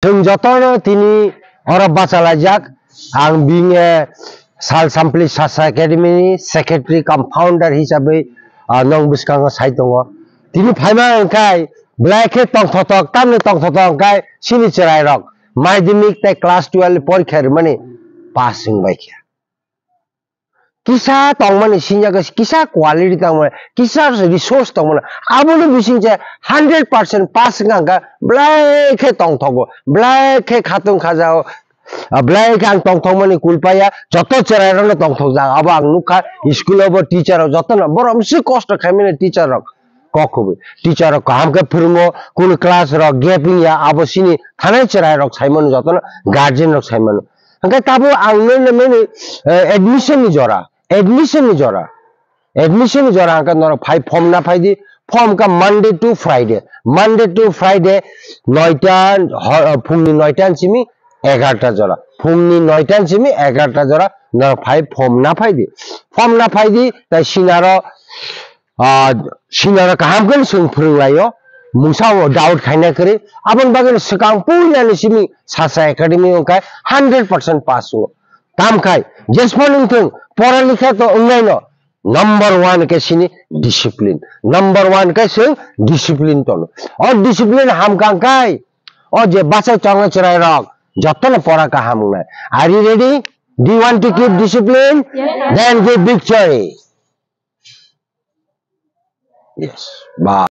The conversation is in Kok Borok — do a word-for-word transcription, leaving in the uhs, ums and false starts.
Chwng jotono tini oro bachalaijak. Ang bini Sal Sampli Sasa Academy ni secretary cum founder hisabe, ah, nong bwskango sai tongo. Tini phaima hwnkhe belai khe tongthotok, tamni tongthotok hwnkhe chini chwrairok madhyamik tei class twelve porikha rwmani pass wngbaikha. Kisa tongmani sinjak, kisa quality tongmani, kisa resource tongmani, aboni bising je hundred percent pass wngkha hwnkhe belai khe tongthogo, belai khe khatung khajao, ah, belai khe ang tongthokmani kulpaya, joto chwrairokno tongthokjak. Abo ang nukha, school obo teacher rok jotono borok msi kosto khaimani teacher rok. Kok kubui. Teacher rok kaham khe phwrwngo, kunu class rok gap wngya, abo sini thanai chwrairok saimano, jotono guardian rok saimano. Hwnkhe tabuk ang nini, nini, eh, admission ni jora, admission ni jora, admission ni jora hwnkhe norok phai form na phai di, form ka Monday to Friday, Monday to Friday noita ho-, phungni noita simi egarta jora, phungni noita simi egarta jora norok phai form na phai di, form na phai di, tai sinaro ah, sinaro kaham khe chwng phwrwng laio, mungsa o doubt khaina kwrwi, aboni bagwi swkang puilani simi Sasa Academy wngkha hundred percent pass o. Tamkhai, jesphano wngthwng, pora likha to wngnaino, number one khe sini discipline, number one khe chwng discipline tono. O discipline hamkha hwnkhe, o je bachai tongnai chwrairok, jotono pora kaham wngnai. Are you ready? Do you want to keep discipline? Yes, sir. Then give victory. Yes. Ba.